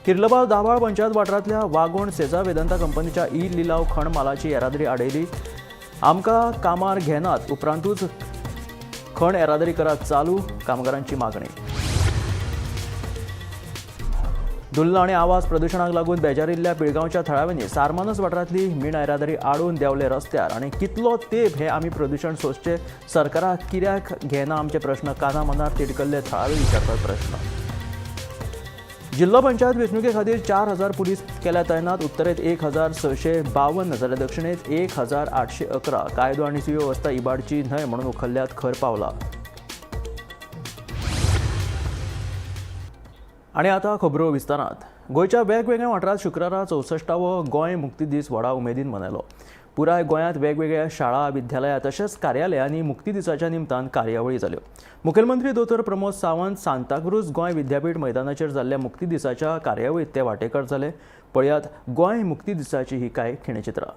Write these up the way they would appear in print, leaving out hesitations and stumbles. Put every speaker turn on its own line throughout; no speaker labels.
किर्लबाव दाभाळ पंचायत वाठारांतल्या वागोण सेजा वेदांता कंपनीच्या ई लिलाव खण मालाची येरादारी आडयली. आमकां कामार घेनात उपरांतूच खण येरादारी करात चालू, कामगारांची मागणी. धुल्ल आनी आवाज प्रदुशणाक लागून बेजारिल्ल्या पिळगांवच्या थळाव्यांनी सारमानस वाठारांतली मीण येरादारी आडोवन देंवले रस्त्यार आनी कितलो तेंप हे आमी प्रदुशण सोंसचे, सरकाराक कित्याक घेना आमचे प्रश्न, काना मनार तिडकल्ले थळावे विचारतात प्रश्न. जिल्हो पंचायत वेंचणुके खातीर 4000 पुलीस केल्या तैनात. उत्तरेत 1652 जाल्यार दक्षिणेत 1811. कायदो आनी सुवेवस्था इबाडची न्हय म्हणून उखल्ल्यात खर पावलां. आनी आतां खबरो विस्तारांत. गोंयच्या वेगवेगळ्या वाठारांत शुक्रारा 64वो गोंय मुक्ती दीस व्हडा उमेदीन मनयलो. पुराय गोंयांत वेगवेगळ्या शाळा, विद्यालयां तशेंच कार्यालयांनी मुक्ती दिसाच्या निमतान कार्यावळी जाल्यो. मुखेलमंत्री दोतोर प्रमोद सावंत सांताक्रूज गोंय विद्यापीठ मैदानाचेर जाल्ल्या मुक्ती दिसाच्या कार्यावळींत ते वांटेकार जाले. पळयात गोंय मुक्ती दिसाची ही कांय खिणचित्रां.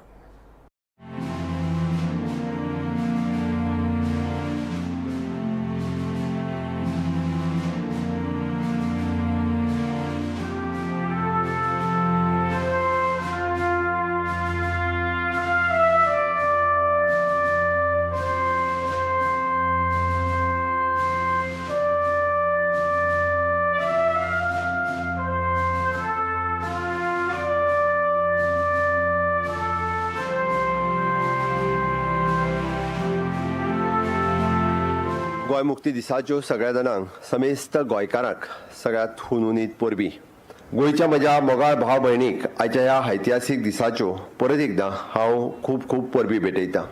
गोंय मुक्ती दिसाच्यो सगळ्या जाणांक, समेस्त गोंयकारांक सगळ्यात हुनहुनीत परबी. गोंयच्या म्हज्या मोगाळ भाव भयणीक आयच्या ह्या ऐतिहासीक दिसाच्यो परत एकदां हांव खूब खूब परबी भेटयतां.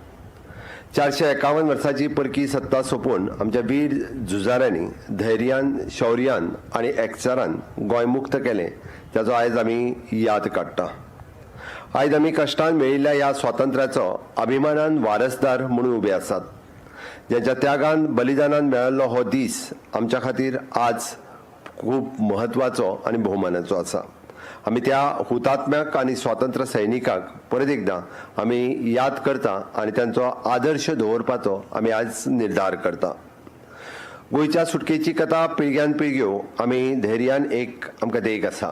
451 वर्सांची परकी सत्ता सोंपोवन आमच्या वीर झुजाऱ्यांनी धैर्यान, शौर्यान आनी एकचारान गोंय मुक्त केलें, ताचो आयज आमी याद काडटा. आयज आमी कश्टान मेळिल्ल्या ह्या स्वातंत्र्याचो अभिमानान वारसदार म्हणून उबे आसात. ज्यांच्या त्यागान, बलिदानान मेळिल्लो हो दीस आमच्या खातीर आज खूब म्हत्वाचो आनी भोवमानाचो आसा. आमी त्या हुतात्म्याक आनी स्वातंत्र्य सैनिकाक परत एकदां आमी याद करता आनी तांचो आदर्श दवरपाचो आमी आज निर्धार करता. गोंयच्या सुटकेची कथा पिळग्यान पिळग्यो आमी धैर्यान एक आमकां देख आसा.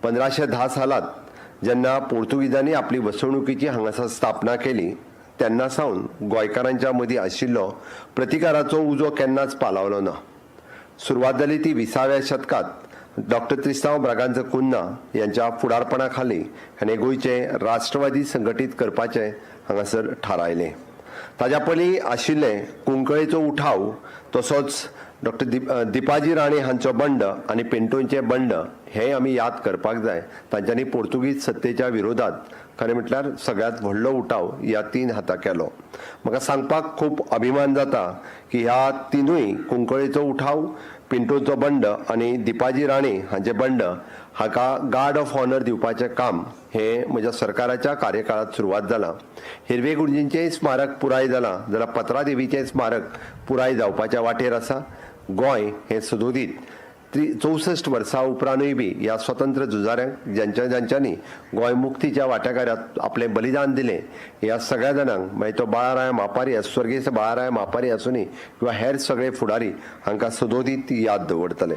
1510 सालांत जेन्ना पोर्तुगीजांनी आपली वसणुकीची हांगासर स्थापना केली, तेन्ना सावन गोंयकारांच्या मदीं आशिल्लो प्रतिकाराचो उजो केन्नाच पालावलो ना. सुरवात जाली ती 20व्या शतकांत डॉक्टर त्रिस्तांव ब्रागांझ कुन्हा यांच्या फुडारपणा खाली हाणें गोंयचें राष्ट्रवादी संघटीत करपाचें हांगासर थारायलें. ताज्या पयलीं आशिल्लें कुंकळेचो उठाव, तसोच डॉक्टर दिपाजी राणे हांचो बंड आनी पेंटोंचें बंड हें आमी याद करपाक जाय. तांच्यांनी पोर्तुगीज सत्तेच्या विरोधात खरें म्हटल्यार सगळ्यांत व्हडलो उठाव ह्या तीन हाता केलो. म्हाका सांगपाक खूब अभिमान जाता की ह्या तिनूय, कुंकळेचो उठाव, पिंटोचो बंड आनी दिपाजी राणे हांचें बंड, हाका गार्ड ऑफ ऑनर दिवपाचें काम हें म्हज्या सरकाराच्या कार्यकाळांत सुरवात जालां. हिरवे गुरुजींचें स्मारक पुराय जालां, जाल्यार पत्रादेवीचें स्मारक पुराय जावपाच्या वाटेर आसा. गोंय हें सदोदीत 64 वर्सां उपरांतूय बी ह्या स्वतंत्र झुजाऱ्यांक, ज्यांच्या ज्यांच्यांनी गोंय मुक्तीच्या वांटेकारात आपलें बलिदान दिलें, ह्या सगळ्या जाणांक, मागीर तो बाळाराय मापारी, स्वर्गेस्त बाळाराय मापारी आसुनी किंवा हेर सगळे फुडारी, हांकां सदोदीत याद दवरतले.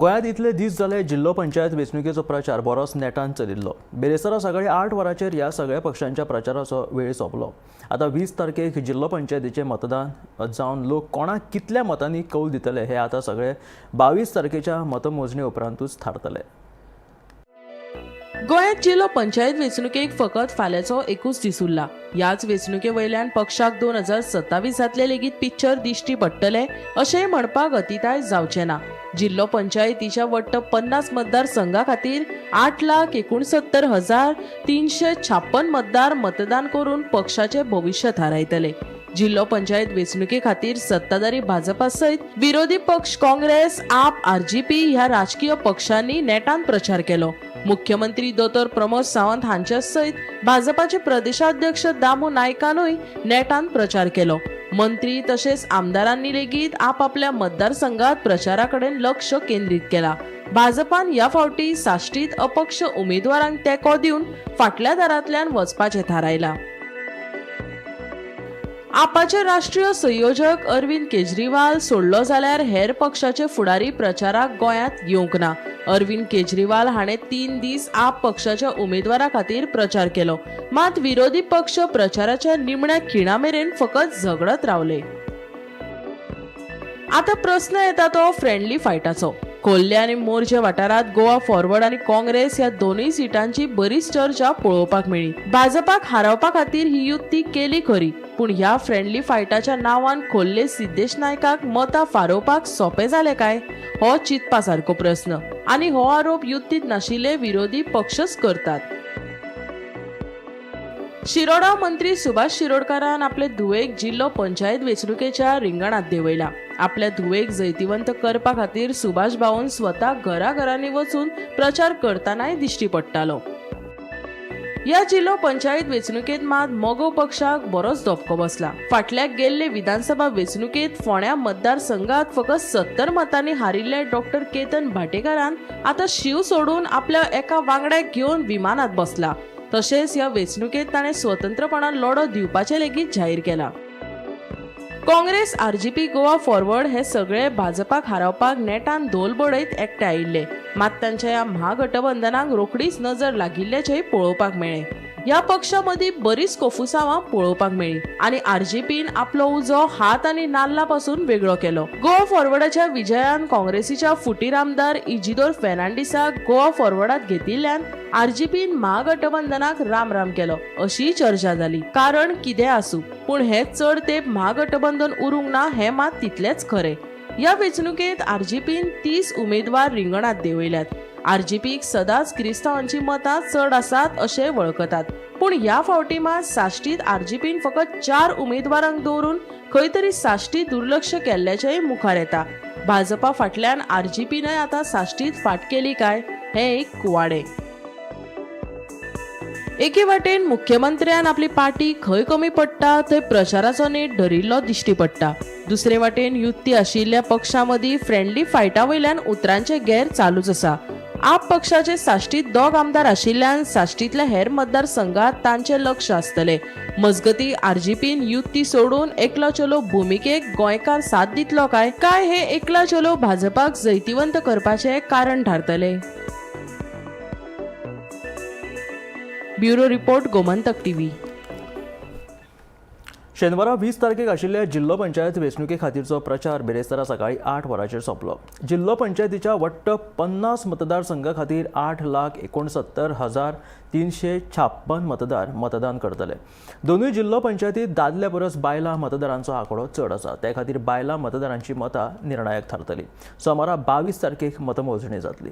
गोंयांत इतले दीस जाले जिल्लो पंचायत वेंचणुकेचो प्रचार बरोच नेटान चलिल्लो. बिरेस्तारा सकाळीं 8 वरांचेर ह्या सगळ्या पक्षांच्या प्रचाराचो वेळ सोंपलो. आतां 20 तारखेक जिल्लो पंचायतीचें मतदान जावन लोक कोणाक कितल्या मतांनी कौल दितले हे आतां सगळे 22 तारखेच्या मतमोजणी उपरांतूच थारतले.
गोंयांत जिल्लो पंचायत वेंचणुकेक फकत फाल्यांचो एकूच दीस उरला. ह्याच वेंचणुके वयल्यान पक्षाक 2027 लेगीत पिक्चर दिश्टी पडटले अशेंय म्हणपाक अतिताय जावचें ना. जिल्लो पंचायतीच्या वट्ट 50 मतदारसंघा खातीर 8,69,356 मतदार मतदान करून पक्षाचे भविश्य थारायतले. जिल्लो पंचायत वेंचणुके खातीर सत्ताधारी भाजपा सयत विरोधी पक्ष काँग्रेस, आप, आरजीपी ह्या राजकीय पक्षांनी नेटान प्रचार केलो. मुख्यमंत्री दोतोर प्रमोद सावंत हांच्या सयत भाजपाचे प्रदेशाध्यक्ष दामू नायकानूय नेटान प्रचार केलो. मंत्री तशेंच आमदारांनी लेगीत आपापल्या मतदारसंघात प्रचारा कडेन लक्ष केंद्रीत केला. भाजपान ह्या फावटी साश्टीत अपक्ष उमेदवारांक तेंको दिवन फाटल्या दारांतल्यान वचपाचें थारायलां. आपाचे राष्ट्रीय संयोजक अरविंद केजरीवाल सोडलो जाल्यार हेर पक्षाचे फुडारी प्रचाराक गोंयांत येवंक ना. अरविंद केजरीवाल हाणें 3 दीस आप पक्षाच्या उमेदवारा खातीर प्रचार केलो. मात विरोधी पक्ष प्रचाराच्या निमण्या खिणा मेरेन फकत झगडत रावले. आतां प्रस्न येता तो फ्रेंडली फायटाचो. खोर्ले आनी मोरजे वाठारांत गोवा फॉरवर्ड आनी काँग्रेस ह्या दोनूय सिटांची बरीच चर्चा पळोवपाक मेळ्ळी. भाजपाक हारोवपा खातीर ही युती केली खरी, पूण ह्या फ्रेंडली फायटाच्या नांवान खोर्ले सिद्धेश नायकाक मतां फारोवपाक सोंपें जालें काय, हो चिंतपा सारको प्रस्न आनी हो आरोप युतींत नाशिल्ले विरोधी पक्षच करतात. शिरोडा मंत्री सुभाष शिरोडकारान आपले धुवेक जिल्लो पंचायत वेंचणुकेच्या रिंगणांत देंवयला. आपल्या धुवेक जैतिवंत करपा खातीर सुभाष भाऊन स्वता घराघरांनी वचून प्रचार करतनाय दिश्टी पडटालो. ह्या जिल्लो पंचायत वेंचणुकेंत मात मगो पक्षाक बरोच धपको बसला. फाटल्या गेल्ले विधानसभा वेंचणुकेंत फोंड्या मतदारसंघात फकत 70 मतांनी हारिल्ले डॉक्टर केतन भाटेकारान आतां शीव सोडून आपल्या एका वांगड्याक घेवन विमानांत बसला. तशेंच ह्या वेंचणुकेंत ताणें स्वतंत्रपणान लढो दिवपाचें लेगीत जाहीर केला. काँग्रेस, आरजीपी, गोवा फॉरवर्ड हे सगळे भाजपाक हारोवपाक नेटान धोल बडयत एकठांय आयिल्ले. मात तांच्या ह्या महागठबंधनाक रोखडीच नजर लागिल्ल्याचेंय पळोवपाक मेळ्ळें. ह्या पक्षा मदीं बरीच कोफुसांवां पळोवपाक मेळ्ळीं आनी आरजीपीन आपलो उजो हात आनी नाल्ला पासून वेगळो केलो. गोवा फॉरवर्डाच्या विजयान काँग्रेसीच्या फुटीर आमदार इजिदोर फेर्नांडीसाक गोवा फॉरवर्डात घेतिल्ल्यान आरजीपीन महागठबंधनाक राम राम केलो अशीय चर्चा जाली. कारण कितें आसूं, पूण हें चड तेंप महागठबंधन उरूंक ना हें मात तितलेंच खरें. ह्या वेंचणुकेंत आरजीपीन 30 उमेदवार रिंगणांत देंवयल्यात. आरजीपीक सदांच क्रिस्तांवांची मतां चड आसात अशें वळखतात, पूण ह्या फावटी मात साश्टीत आरजीपीन फकत 4 उमेदवारांक दवरून खंय तरी साश्टी दुर्लक्ष केल्ल्याचेंय मुखार येता. भाजपा फाटल्यान आरजीपीनय आतां साश्टीत फाट केली काय हें एक कुवाडें. एके वाटेन मुख्यमंत्र्यान आपली पार्टी खंय कमी पडटा थंय प्रचाराचो नेट धरिल्लो दिश्टी पडटा. दुसरे वाटेन युती आशिल्ल्या पक्षां मदीं फ्रेंडली फायटा वयल्यान उतरांचे गेर चालूच आसा. आप पक्षाचे साश्टीत 2 आमदार आशिल्ल्यान साश्टीतल्या हेर मतदारसंघात तांचें लक्ष आसतलें. मजगती आरजीपीन युती सोडून एकलो चलो भुमिकेक गोंयकार साथ दितलो काय काय हे एकला चलो भाजपाक जैतिवंत करपाचें कारण थारतलें. Bureau report, Gomantak TV.
शेनवारा 20 तारखेक आशिल्ल्या जिल्लो पंचायत वेंचणुके खातीरचो प्रचार बिरेस्तारा सकाळीं 8 वरांचेर सोंपलो. जिल्लो पंचायतीच्या वट्ट 50 मतदारसंघा खातीर 8,69,356 मतदार मतदान करतले. दोनूय जिल्लो पंचायतीत दादल्या परस बायलां मतदारांचो आंकडो चड आसा. ते खातीर बायलां मतदारांची मतां निर्णायक थारतली. सोमारा 22 तारखेक मतमोजणी जातली.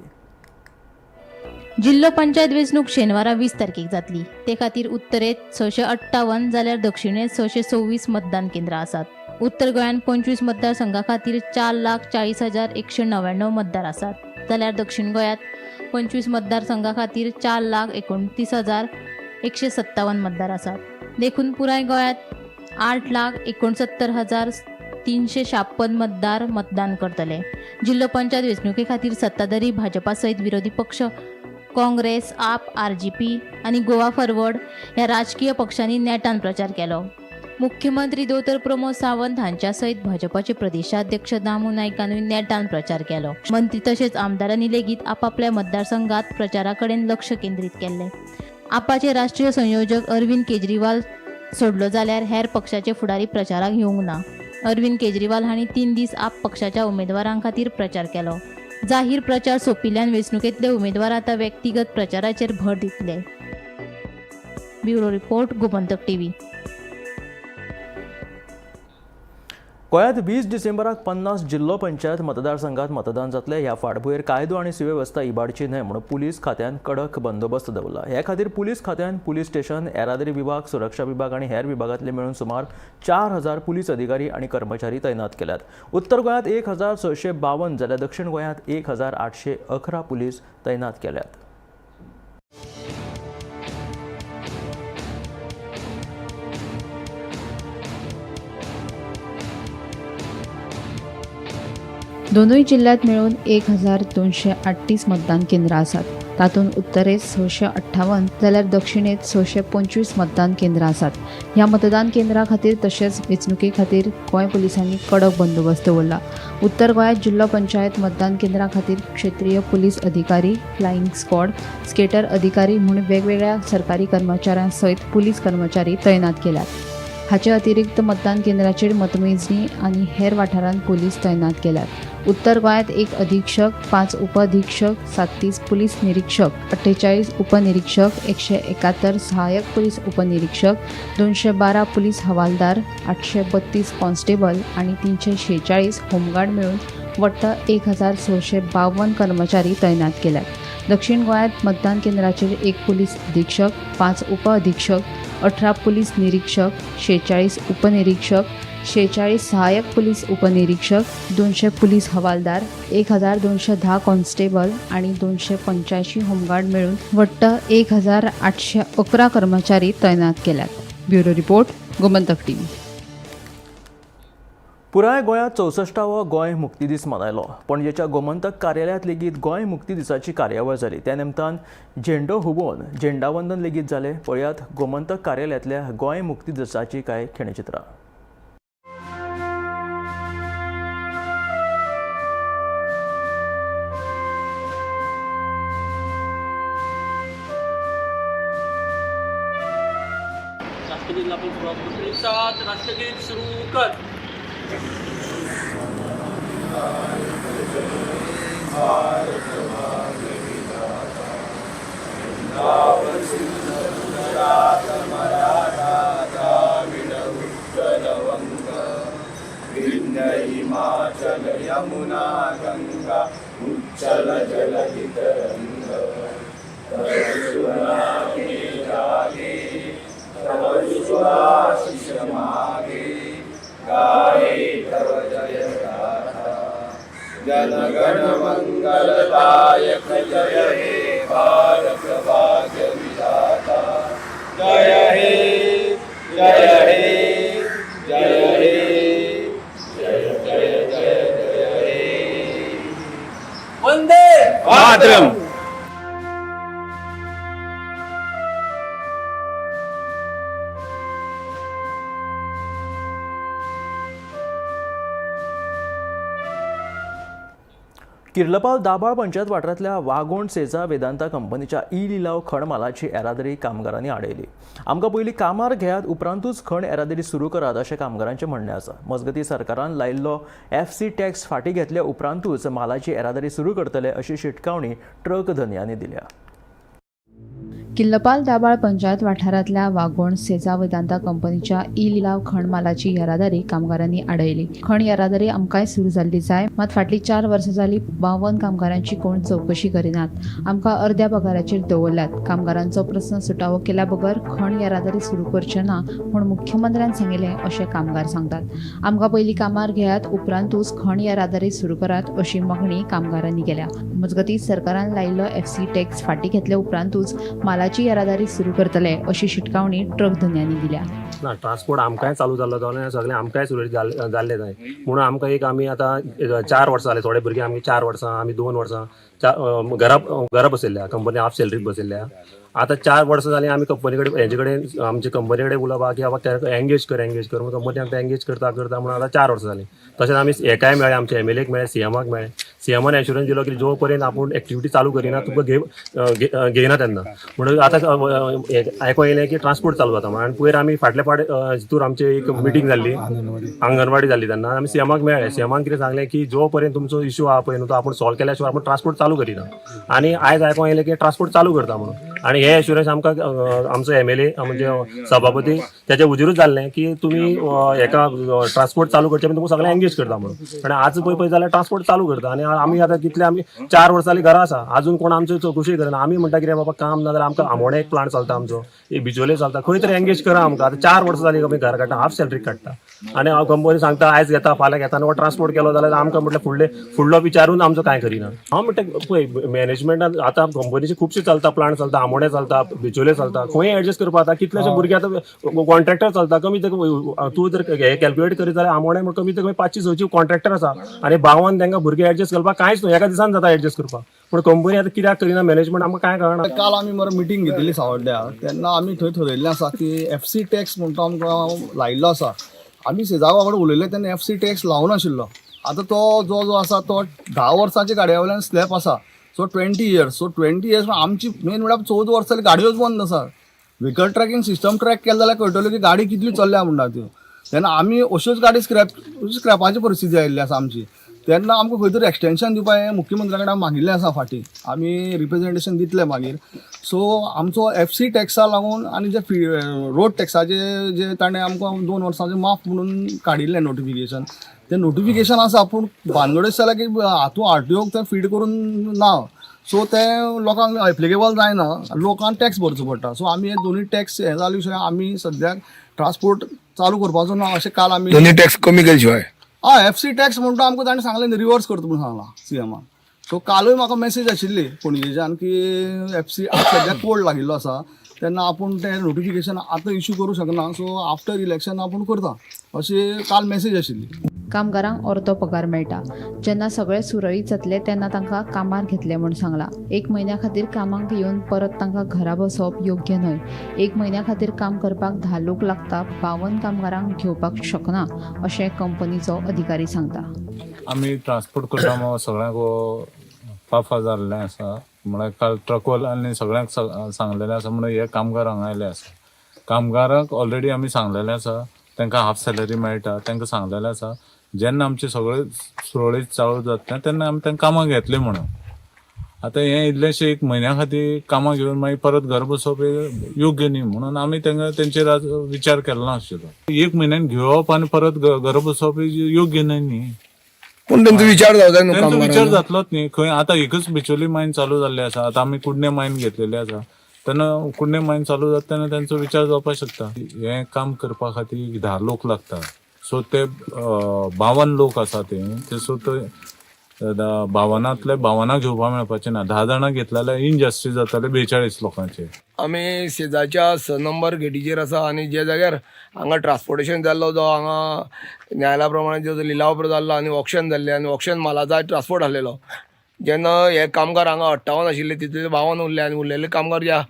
जिल्लो पंचायत वेंचणूक शेनवारा 20 तारखेक जातली. ते खातीर उत्तरेंत 658 जाल्यार दक्षिणेंत 626 मतदान केंद्रां आसात. उत्तर गोंयांत 25 मतदारसंघा खातीर 4,40,199 मतदार आसात, जाल्यार दक्षिण गोंयांत 25 मतदारसंघा खातीर 4,29,157 मतदार आसात. देखून पुराय गोंयांत 8,69,356 मतदार मतदान करतले. जिल्लो पंचायत वेंचणुके खातीर सत्ताधारी भाजपा सयत विरोधी पक्ष काँग्रेस, आप, आरजीपी आनी गोवा फॉरवर्ड ह्या राजकीय पक्षांनी नेटान प्रचार केलो. मुख्यमंत्री दोतोर प्रमोद सावंत हांच्या सयत भाजपाचे प्रदेशाध्यक्ष दामू नायकानूय नेटान प्रचार केलो. मंत्री तशेंच आमदारांनी लेगीत आपापल्या मतदारसंघात प्रचारा कडेन लक्ष केंद्रीत केल्लें. आपाचे राष्ट्रीय संयोजक अरविंद केजरीवाल सोडलो जाल्यार हेर पक्षाचे फुडारी प्रचाराक येवंक ना. अरविंद केजरीवाल हांणी 3 दीस आप पक्षाच्या उमेदवारां खातीर प्रचार केलो. जाहीर प्रचार सोंपिल्ल्यान वेंचणुकेंतले उमेदवार आतां व्यक्तिगत प्रचाराचेर भर दितले. Bureau report, Gomantak TV.
गोंयांत 20 डिसेंबराक 50 जिल्लो पंचायत मतदारसंघात मतदान जातलें. ह्या फाटभुंयेर कायदो आनी सुवेवस्था इबाडची न्हय म्हणून पुलीस खात्यान कडक बंदोबस्त दवरला. हे खातीर पुलीस खात्यान पुलीस स्टेशन, येरादारी विभाग, सुरक्षा विभाग आनी हेर विभागांतले मेळून सुमार 4000 पुलीस अधिकारी आनी कर्मचारी तैनात केल्यात. उत्तर गोंयांत 1652 जाल्यार दक्षिण गोंयांत 1811 पुलीस तैनात केल्यात.
दोनूय जिल्ल्यांत मेळून 1238 मतदान केंद्रां आसात. तातूंत उत्तरेंत 658 जाल्यार दक्षिणेंत 625 मतदान केंद्रां आसात. ह्या मतदान केंद्रां खातीर तशेंच वेंचणुके खातीर गोंय पुलिसांनी कडक बंदोबस्त दवरला. उत्तर गोंयांत जिल्लो पंचायत मतदान केंद्रां खातीर क्षेत्रीय पुलीस अधिकारी, फ्लायिंग स्क्वॉड, स्केटर अधिकारी म्हूण वेगवेगळ्या सरकारी कर्मचाऱ्यां सयत पुलीस कर्मचारी तैनात केल्यात. हाचे अतिरिक्त मतदान केंद्राचेर मतमेजणी आनी हेर वाठारांत पुलीस तैनात केल्यात. उत्तर गोंयांत 1 अधीक्षक, 5 उपअधीक्षक, 37 पुलीस निरीक्षक, 48 उपनिरीक्षक, 171 सहाय्यक पुलीस उपनिरीक्षक, 212 पुलीस हवालदार, 832 कॉन्स्टेबल आनी 346 होमगार्ड मेळून वट्ट 1652 कर्मचारी तैनात केल्यात. दक्षिण गोंयांत मतदान केंद्राचेर 1 पुलीस अधीक्षक, 5 उपअधीक्षक, 18 पुलीस निरीक्षक, 46 उपनिरीक्षक, 46 सहाय्यक पुलीस उपनिरीक्षक, 200 पुलीस हवालदार, 1210 कॉन्स्टेबल आनी 285 होमगार्ड मेळून वट्ट 1811 कर्मचारी तैनात केल्यात. Bureau report, Gomantak TV.
पुराय गोंयांत 64वो गोंय मुक्ती दीस मनयलो. पणजेच्या गोमंतक कार्यालयांत लेगीत गोंय मुक्ती दिसाची कार्यावळ जाली. त्या निमतान झेंडो हुबोवन झेंडावंदन लेगीत जालें. पळयात गोमंतक कार्यालयांतल्या गोंय मुक्ती दिसाची कांय खिणचित्रां.
राष्ट्रगीत आपण सुरुवात करतो. एक साथ राष्ट्रगीत सुरू कर. वंदे
मातरम.
किर्लपाल दाबाळ पंचायत वाठारांतल्या वागोण सेजा वेदांता कंपनीच्या ई लिलाव खण मालाची येरादारी कामगारांनी आडयली. आमकां पयलीं कामार घेयात, उपरांतूच खण येरादारी सुरू करात अशें कामगारांचें म्हणणें आसा. मजगतीं सरकारान लायिल्लो FC tax फाटीं घेतल्या उपरांतूच मालाची येरादारी सुरू करतले अशी शिटकावणी ट्रक धनयांनी दिल्या.
किल्लपाल दाबाळ पंचायत वाठारांतल्या वागोण सेजा वेदांता कंपनीच्या ई लिलाव खण मालाची येरादारी कामगारांनी आडयली. खण येरादारी आमकांय सुरू जाल्ली जाय, मात फाटलीं 4 वर्सां जाली 52 कामगारांची कोण चवकशी करिनात. आमकां अर्द्या पगाराचेर दवरल्यात. कामगारांचो प्रस्न सुटावो केल्या बगर खण येरादारी सुरू करचे ना म्हूण मुख्यमंत्र्यान सांगिल्लें अशें कामगार सांगतात. आमकां पयलीं कामार घेयात, उपरांतूच खण येरादारी सुरू करात अशी मागणी कामगारांनी केल्या. मजगतीं सरकारान लायिल्लो FC tax फाटीं घेतल्या उपरांतूच मालाची मालाची येरादारी सुरू करतले अशी शिटकावणी ट्रक धनयांनी दिल्या.
ना, ट्रान्सपोर्ट आमकांय चालू जाल्लो जाल्यार सगळें आमकांय सुरळीत जाल्लें जाय म्हणून आमकां एक आमी आतां 4 वर्सां जाले, थोडे भुरगे आमी 4 वर्सां, आमी 2 वर्सां घरा घरा बसयल्ल्या, कंपनी हाफ सॅलरी बसयल्ल्या. आतां 4 वर्सां जालीं आमी कंपनी कडेन, हेजे कडेन, आमचे कंपनी कडेन उलोवपाक की बाबा एंगेज कर, एंगेज कर म्हणून. कंपनी आमकां एंगेज करता करता म्हणून आतां 4 वर्सां जालीं. तशेंच आमी हेकाय मेळ्ळे, आमच्या एमएलएक मेळ्ळे, सीएमाक मेळ्ळे. सीएमान एश्युरन्स दिलो की जो पर्यंत आपूण एक्टिविटी चालू करिना तुका घेयना तेन्ना. म्हणून आतां आयकोंक येयलें की ट्रान्सपोर्ट चालू जाता म्हणून. आनी पयर आमी फाटले फाट हितूर आमची एक मिटींग जाल्ली, आंगणवाडी जाल्ली, तेन्ना आमी सीएमाक मेळ्ळे. सीएमान कितें सांगलें की जो पर्यंत तुमचो इशू आहा पळय न्हू तो आपूण सॉल्व केल्या शिवाय आपूण ट्रान्सपोर्ट चालू करिना. आनी आयज आयकोंक येयलें की ट्रान्सपोर्ट चालू करता म्हणून. आनी हे एश्युरन्स आमकां आमचो एमएलए म्हणजे सभापती त्याच्या हुजीरूच जाल्लें की तुमी हेका ट्रान्सपोर्ट चालू करचे तुमकां सगळें एंगेज करता म्हणून. आनी आज पळय पळय जाल्यार ट्रान्सपोर्ट चालू करता. आनी आमी आतां कितले आमी 4 वर्सां जालीं घरा आसा, आजून कोण आमची चवकशी करना. आमी म्हणटा कितें बाबा काम ना जाल्यार आमकां आमोणे एक प्लांट चलता आमचो, एक बिजोले चलता, खंय तरी एंगेज करा आमकां. आतां 4 वर्सां जालीं आमी घर काडटा, हाफ सॅलरी काडटा. आनी हांव कंपनी सांगता आयज घेता फाल्यां घेता, आनी हो ट्रान्सपोर्ट केलो जाल्यार आमकां म्हटल्यार फुडलो विचारून आमचो कांय करिना. हांव म्हणटा पळय मॅनेजमेंटान आतां कंपनीचे खुबशे चलता, प्लांट चलता, आमोणे चलता, बिचोले चलता, खंय एडजस्ट करपा. आतां कितलेशे भुरगे आतां कॉन्ट्रॅक्टर चलता, कमी ते तूं जर हे कॅल्क्युलेट करीत जाल्यार आमोणे कमी ते कमी 500-600 कॉन्ट्रॅक्टर आसा आनी 52 तांकां भुरगे एडजस्ट करपाक कांयच न्हू, एका दिसान जाता एडजस्ट करपाक. पूण कंपनी आतां कित्याक करिना मॅनेजमेंट आमकां कांय कळना.
काल आमी मरे मिटींग घेतिल्ली सावड्ड्या, तेन्ना आमी थंय थरयल्लें आसा की एफसी टॅक्स म्हणटा आमकां लायिल्लो आसा. आमी सेजावा कडेन उलयले तेन्ना एफसी टॅक्स लावनाशिल्लो. आतां तो जो जो आसा तो 10 वर्सांच्या गाडया वयल्यान स्लॅब आसा, सो 20 इयर्स. सो 20 इयर्स आमची मेन म्हळ्यार 14 वर्सां जाली गाडयोच बंद आसा. व्हेकल ट्रॅकिंग सिस्टम ट्रॅक केलें जाल्यार कळटलें की गाडी कितली चल्ल्या म्हणटा त्यो. तेन्ना आमी अश्योच गाडी स्क्रॅपाची परिस्थिती आयिल्ली आसा आमची. तेन्ना आमकां खंय तरी एक्सटेंशन दिवपा हें मुख्यमंत्र्या कडेन आमी मागिल्लें आसा, फाटीं आमी रिप्रेजेंटेशन दितले मागीर. सो आमचो एफसी टॅक्सा लागून आनी जे फी रोड टॅक्साचे जे ताणें आमकां 2 वर्सांचे माफ म्हणून काडिल्लें नोटिफिकेशन, तें नोटिफिकेशन आसा पूण भानगड अशें जालें की हातूंत आरटीओक तें फीड करून ना, सो तें लोकांक एप्लिकेबल जायना, लोकांक टॅक्स भरचो पडटा. सो आमी हे दोनूय टॅक्स हें जाले शिवाय आमी सद्याक ट्रान्सपोर्ट चालू करपाचो ना अशें काल आमी
दोन्ही टॅक्स कमी केले शिवाय.
हय, एफसी टॅक्स म्हणटा आमकां ताणें सांगलें न्ही रिवर्स करता म्हणून सांगलां सीएमान. सो कालूय म्हाका मॅसेज आशिल्ली पणजेच्यान की एफसी सद्याक कोड लागिल्लो आसा, तेन्ना आपूण तें नोटिफिकेशन आतां इशू करूं शकना, सो आफ्टर इलेक्शन आपूण करता अशी काल मॅसेज आशिल्ली.
कामगारांक अर्दो पगार मेळटा. जेन्ना सगळें सुरळीत जातलें तेन्ना तांकां कामार घेतले म्हूण सांगलां. 1 म्हयन्या खातीर कामाक येवन परत तांकां घरा बसोवप योग्य न्हय. 1 म्हयन्या खातीर काम करपाक 10 लोक लागता, 52 कामगारांक घेवपाक शकना अशें कंपनीचो अधिकारी सांगता.
आमी ट्रान्सपोर्ट करता सगळ्यांक फाफा जाल्लें आसा. म्हळ्यार काल ट्रकवाल्यांनी सगळ्यांक सांगलेलें आसा म्हणून हे कामगार हांगा आयले आसा. कामगारांक ऑलरेडी आमी सांगलेलें आसा, तांकां हाफ सॅलरी मेळटा. तांकां सांगलेलें आसा जेन्ना आमचें सगळें सुरळीत चालू जातलें तेन्ना आमी तांकां कामाक घेतलें म्हणून. आतां हें इल्लेशें 1 म्हयन्या खातीर कामाक घेवन मागीर परत घर बसोवप हें योग्य न्ही म्हणून आमी तांकां तेंचेर आज विचार केलो नाशिल्लो. 1 म्हयन्यान घेवप आनी परत घर बसोवप हें योग्य न्हय न्ही.
पूण तेंचो विचार जावं जाय न्हू
तेंचो विचार
कामगारांनो.
जातलोच न्ही खंय. आतां एकच बिचोली मायन चालू जाल्ली आसा, आतां आमी कुडणे मायन घेतलेली आसा, तेन्ना कुडणे मायन चालू जाता तेन्ना तेंचो विचार जावपाक शकता. हें काम करपा खातीर 10 लोक लागता, सो ते 52 लोक आसा ते सो ते 52 52 घेवपाक मेळपाचे ना. 10 जाणां घेतले जाल्यार इनजस्टीस जाताले 42 लोकांचे.
आमी शेजारच्या 6 नंबर गेटीचेर आसा आनी जे जाग्यार हांगा ट्रान्सपोर्टेशन जाल्लो, जो हांगा न्यायालया प्रमाणे जो लिलाव जाल्लो आनी ऑक्शन जाल्लें आनी ऑक्शन मालाचो ट्रान्सपोर्ट आसलेलो. जेन्ना हे कामगार हांगा 58 आशिल्ले, तितले 52 उरले आनी उरलेले कामगार ज्या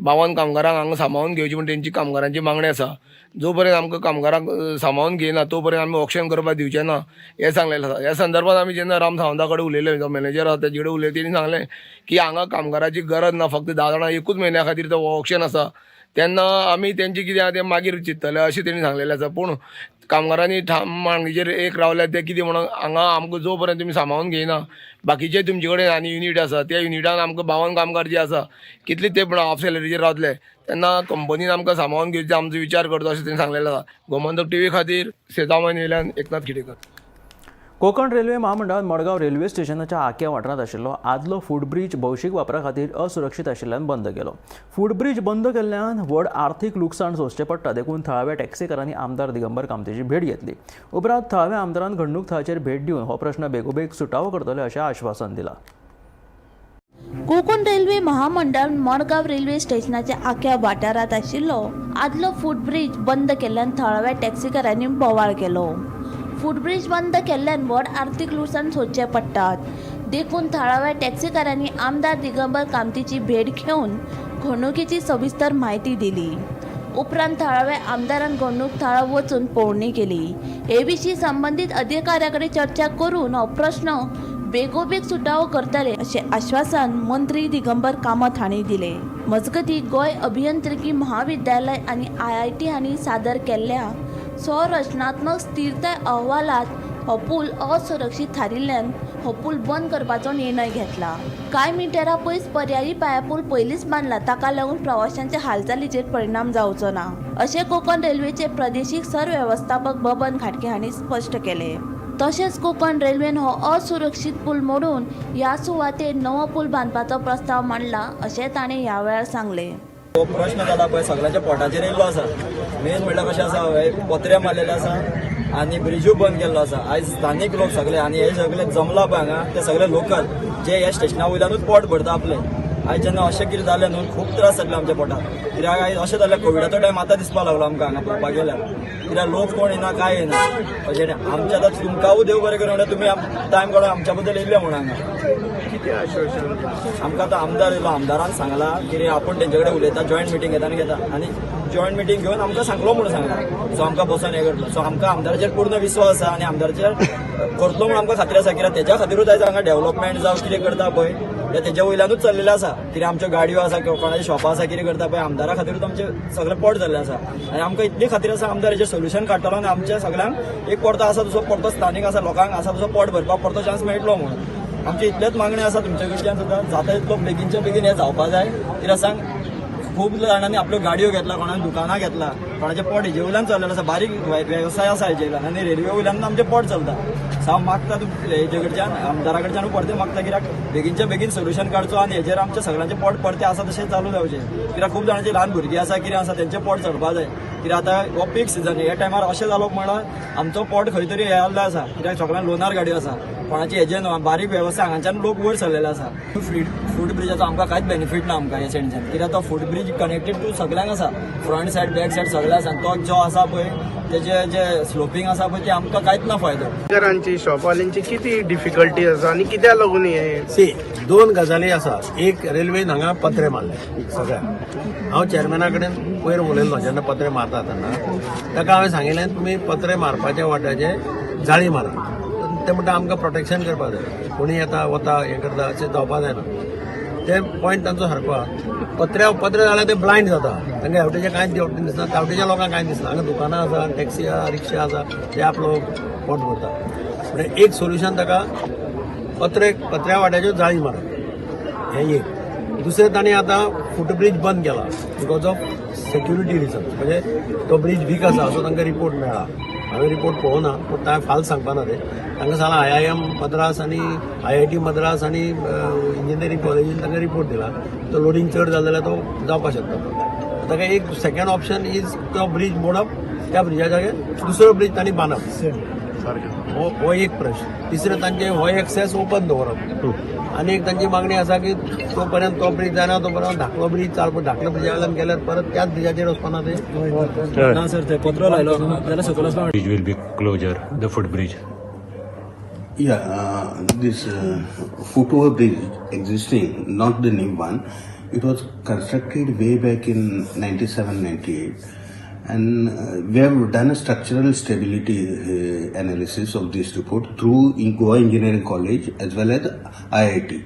52 कामगारांक हांगा सांबाळून घेवचे म्हण तेंची कामगारांची मागणी आसा. जो पर्यंत आमकां कामगारांक सांबाळून घेयना तो पर्यंत आमी ऑक्शन करपाक दिवचे ना हें सांगलेलें आसा. ह्या संदर्भात आमी जेन्ना राम सावंता कडेन उलयले, जो मॅनेजर आसा तेजे कडेन उलयले, तेणी सांगलें की हांगा कामगाराची गरज ना, फक्त 10 जाणां एकूच म्हयन्या खातीर तो ऑक्शन आसा, तेन्ना आमी तेंचें कितें आहा तें मागीर चिंततले अशें तेणी सांगलेलें आसा. पूण कामगारांनी ठाम मागणीचेर एक रावल्यात ते कितें म्हणून हांगा आमकां जो पर्यंत तुमी सांबाळून घेयना, बाकीचे तुमचे कडेन आनी युनीट आसा, त्या युनिटान आमकां 52 कामगार जे आसा कितले ते पण हाफ सॅलरीचेर रावतले, तेन्ना कंपनीन आमकां सांबाळून घेवचें आमचो विचार करचो अशें तेणी सांगलेलें आसा. गोमंतक टीव्ही खातीर सेजांव वयल्यान एकनाथ खिडेकर.
कोकण रेल्वे महामंडळान मडगांव रेल्वे स्टेशनाच्या आक्या वाठारांत आशिल्लो आदलो फुटब्रीज भौशीक वापरा खातीर असुरक्षीत आशिल्ल्यान बंद केलो. फुटब्रीज बंद केल्ल्यान व्हड आर्थीक लुकसाण सोंसचें पडटा, देखून थळाव्या टॅक्सीकारांनी आमदार दिगंबर कामतीची भेट घेतली. उपरांत थळाव्या आमदारान घडणूक थळाचेर भेट दिवन हो प्रश्न बेगोबेग सुटावो करतले अशें आश्वासन दिलां.
कोकण रेल्वे महामंडळान मडगांव रेल्वे स्टेशनाच्या आख्या वाठारांत आशिल्लो आदलो फुटब्रीज बंद केल्ल्यान थळाव्या टॅक्सीकारांनी बोवाळ केलो. फुटब्रीज बंद केल्ल्यान व्हड आर्थीक लुकसाण सोंसचें पडटात, देखून थळाव्या टॅक्सीकारांनी आमदार दिगंबर कामतीची भेट घेवन घडणुकेची सविस्तर म्हायती दिली. उपरांत थळाव्या आमदारान घडणूक थळार वचून पळोवणी केली. हे विशीं संबंदीत अधिकाऱ्या कडेन चर्चा करून हो प्रश्न बेगोबेग सुटावो करतले अशें आश्वासन मंत्री दिगंबर कामत हांणी दिलें. मजगतीं, गोंय अभियंत्रिकी महाविद्यालय आनी आयआयटी हांणी सादर केल्ल्या संरचनात्मक स्थिरताय अहवालात हो पूल असुरक्षीत थारिल्ल्यान हो पूल बंद करपाचो निर्णय घेतला. कांय मिटरां पयस पर्यायी पांयपूल पयलींच बांदला, ताका लागून प्रवाशांच्या हालचालीचेर परिणाम जावचो ना, अशें कोकण रेल्वेचे प्रदेशीक सरवेवस्थापक बबन घाटगे हांणी स्पश्ट केलें. तशेंच कोकण रेल्वेन हो असुरक्षीत पूल मोडून ह्या सुवातेर नवो पूल बांदपाचो प्रस्ताव मांडला, अशें ताणें ह्या वेळार सांगलें.
हो प्रश्न जाला पळय, सगळ्यांच्या पोटाचेर येयल्लो आसा. मेन म्हणल्यार कशें आसा, हे पत्रे मारलेले आसा आनी ब्रिजूय बंद केल्लो आसा. आयज स्थानीक लोक सगळे आनी हे सगळे जमला पळय हांगा, ते सगळे लोकल जे ह्या स्टेशना वयल्यानूच पोट भरता आपले. आयज जेन्ना अशें कितें जालें न्हू, खूब त्रास जातले आमच्या पोटाक, कित्याक आयज अशें जालें, कोविडाचो टायम आतां दिसपाक लागलो आमकां हांगा पळोवपाक गेल्यार, कित्याक लोक कोण येना, काय येना. अशें आमच्या आतां तुमकांय देव बरें करूं म्हणल्यार तुमी टायम काडून आमच्या बद्दल येयल्ले म्हणून हांगा.
कितें आश्वासन?
आमकां आतां आमदार येयलो, आमदारान सांगलां कितें आपूण तेंचे कडेन उलयता, जॉयंट मिटींग घेता आनी घेता आनी जॉयंट मिटींग घेवन आमकां सांगलो म्हणून सांगलां. सो आमकां बसोन हें करतलो. सो आमकां आमदाराचेर पूर्ण विस्वास आसा आनी आमदाराचेर करतलो म्हणून आमकां खात्री आसा, कित्याक तेज्या खातीरूच आयज हांगा डेव्हलपमेंट जावं कितें करता पळय ते तेज्या वयल्यानूच चल्लेलें आसा. कित्याक आमच्यो गाडयो आसा, कोणाच्यो शॉपां आसा, कितें करता पळय, आमदारा खातीरूच आमचें सगळें पोट जाल्लें आसा. आनी आमकां इतली खात्री आसा आमदार हेजेर सोल्युशन काडटलो आनी आमच्या सगळ्यांक एक परतो आसा तसो परतो स्थानीक आसा लोकांक आसा तसो पोट भरपाक परतो चान्स मेळटलो म्हणून. आमची इतलेच मागणी आसा तुमचे कडच्यान सुद्दां, जाता तितलो बेगीनच्या बेगीन हें जावपा जाय. कित्याक सांग, खूब जाणांनी आपल्यो गाडयो घेतला, कोणान दुकानां घेतला, कोणाचें पोट हेजे वयल्यान चल्लेलें आसा, बारीक वेवसाय आसा हेजे वयल्यान आनी रेल्वे वयल्यान आमचें पोट चलता. सो हांव मागता हेजे कडच्यान, आमदारा कडच्यान परतें मागता, कित्याक बेगीनच्या बेगीन सोल्युशन काडचो आनी हेजेर आमच्या सगळ्यांचें पोट परतें आसा तशें चालू जावचें. कित्याक खूब जाणांची ल्हान भुरगीं आसा, कितें आसा, तेंचें पोट चलपा जाय. कित्याक आतां हो पीक सिजन, ह्या टायमार अशें जालो म्हणल्यार आमचो पोट खंय तरी हें जाल्लो आसा. कित्याक सगळ्यांक लोनार गाडयो आसा, कोणाची हेजे न्हू, बारीक वेवसाय हांगाच्यान लोक वयर सरलेले आसा. फूट ब्रिजाचो आमकां कांयच बेनिफीट ना आमकां ह्या सायडीच्यान, कित्याक तो फूट ब्रीज कनेक्टेड टू सगळ्यांक आसा, फ्रंट सायड बॅक सायड सगळे आसा. तो जो आसा पळय तेजे जे स्लोपींग आसा पळय ते आमकां कांयच ना फायदो.
घरांची शॉपवाल्यांची किती डिफिकल्टी आसा आनी कित्याक लागून हे?
सी, दोन गजाली आसा. एक, रेल्वेन हांगा पत्रे मारले सगळ्या. हांव चेअरमॅना कडेन पयर उलयल्लो जेन्ना पत्रे मारता तेन्ना, ताका हांवें सांगिल्लें तुमी पत्रे मारपाच्या वाट्याचे जाळी मारा. ते म्हणटा आमकां प्रोटेक्शन करपाक जाय, कोणी येता वता हें करता, अशें जावपा जायना. ते पॉयंट तांचो सारको आहा. पत्र्या पत्रे जाल्यार ते ब्लायंड जाता, तांकां हेवटेचें कांयच हेवटेन दिसना, तावटेच्या लोकांक कांय दिसना. हांगा दुकानां आसा, टॅक्सी आहा, रिक्षा आसा, ते आपलो पोट भरता. म्हणजे एक सोल्युशन ताका पत्रे पत्र्या वाट्याच्यो जाळी मारप हें एक. दुसरें, तांणी आतां फुटब्रीज बंद केला because of security reason, म्हणजे तो ब्रीज वीक आसा असो तांकां रिपोर्ट मेळ्ळा. हांवें रिपोर्ट पळोवना, पूण तांकां फाल्स सांगपाना ते. तांकां सांगलां आयआयएम मद्रास आनी आयआयटी मद्रास आनी इंजिनियरींग कॉलेजीन तांकां रिपोर्ट दिला, तो लोडींग चड जालें जाल्यार तो जावपाक शकता. ताका एक सेकंड ऑप्शन is तो ब्रीज मोडप, त्या ब्रिजा जाग्यार दुसरो ब्रीज तांणी बांदप, हो एक प्रश्न. तिसरें, तांचे हो एक्सेस ओपन दवरप. आनी एक तांची मागणी आसा की तो पर्यंत तो ब्रीज जायना तो पर्यंत धाकलो ब्रीज चालू, धाकलो ब्रिजा वयल्यान गेल्यार परत त्याच ब्रिजाचेर वचपाना ते.
ना सर, ते पत्रो लायलो जाल्यार सकयल वचपा.
Bridge will be closure, the footbridge.
Yeah, this foot over bridge existing, not the new one, it was constructed way back in 97 98. And we have done a structural stability analysis of this report through in Goa Engineering College as well as IIT.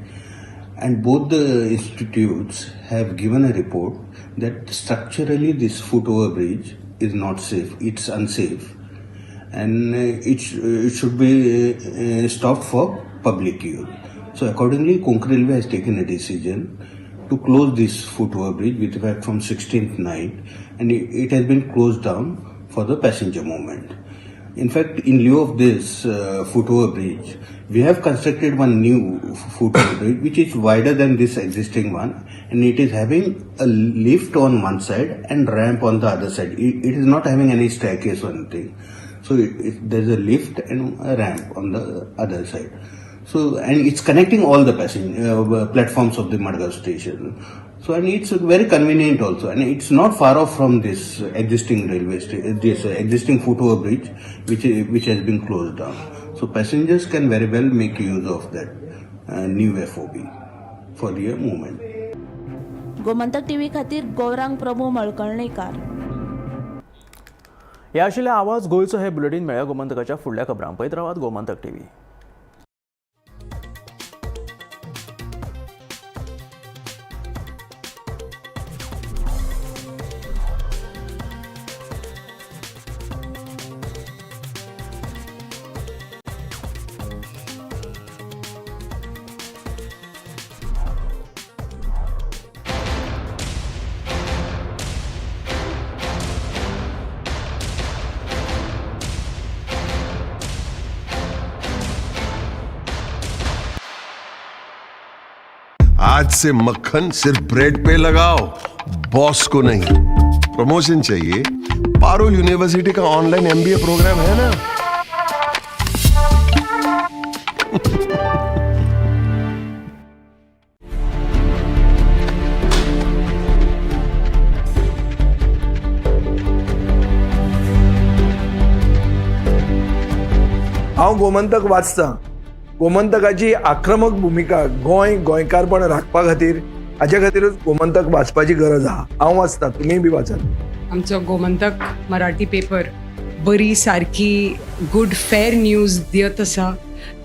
And both the institutes have given a report that structurally this foot over bridge is not safe, it's unsafe, and it should be stopped for public use. So accordingly, Konkan Railway has taken a decision to close this foot over bridge with effect from 16th night, and it has been closed down for the passenger movement. In fact, in lieu of this foot over bridge, we have constructed one new foot over bridge which is wider than this existing one, and it is having a lift on one side and ramp on the other side. It is not having any staircase or anything. So there's a lift and a ramp on the other side. So, and it's connecting all the passenger platforms of the Madgaon station. So, and it's very convenient also, and it's not far off from this existing railway station, this existing foot over bridge, which has been closed down. So, passengers can very well make use of that new FOB for their movement.
Gomantak TV खातीर गौरांग प्रभू मळकर्णेकार.
हे आशिल्ले आवाज गोंयचो हे bulletin. मेळ्या गोमंतकाच्या फुडल्या खबरांक. पळयत रावात गोमंतक टीव्ही.
आज से मक्खन सिर्फ ब्रेड पे लगाओ, बॉस को नहीं. प्रमोशन चाहिए? पारुल यूनिवर्सिटी का ऑनलाइन एमबीए प्रोग्राम है ना.
हांव गोमंतक वाचतां. गोमंतकाची आक्रमक भुमिका गोंय गोंयकारपण राखपा खातीर, हाजे खातीरूच गोमंतक वाचपाची गरज आहा. हांव वाचतां, तुमीय बी वाचात.
आमचो गोमंतक मराठी पेपर बरी सारकी गुड फेर न्यूज दियत आसा.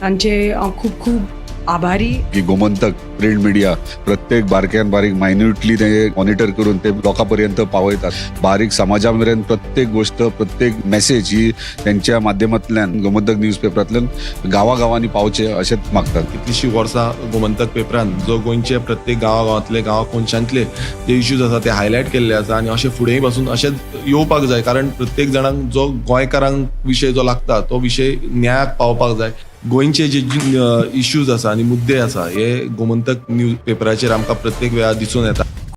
तांचे हांव खूब खूब आभारी.
की गोमंतक प्रिंट मिडिया प्रत्येक बारक्यान बारीक मायन्युटली ते मॉनिटर करून ते लोकां पर्यंत पावयतात. बारीक समाजा मेरेन प्रत्येक गोष्ट, प्रत्येक मेसेज ही त्यांच्या माध्यमांतल्यान गोमंतक न्यूज पेपरांतल्यान गांवागांवांनी पावचे अशेंच मागतात.
कितलीशीं वर्सां गोमंतक पेपरान जो गोंयचे प्रत्येक गांवागांवांतले, गांवा कोनशांतले जे इश्यूज आसा ते हायलायट केल्ले आसा आनी अशें फुडेंय पासून अशेंच येवपाक जाय, कारण प्रत्येक जाणांक जो गोंयकारांक विशय जो लागता तो विशय न्यायाक पावपाक जाय. गोंयचे जे इश्यूज आसा आनी मुद्दे आसा हे गोमंतक न्यूज पेपराचेर आमकां प्रत्येक वेळार दिसून येता.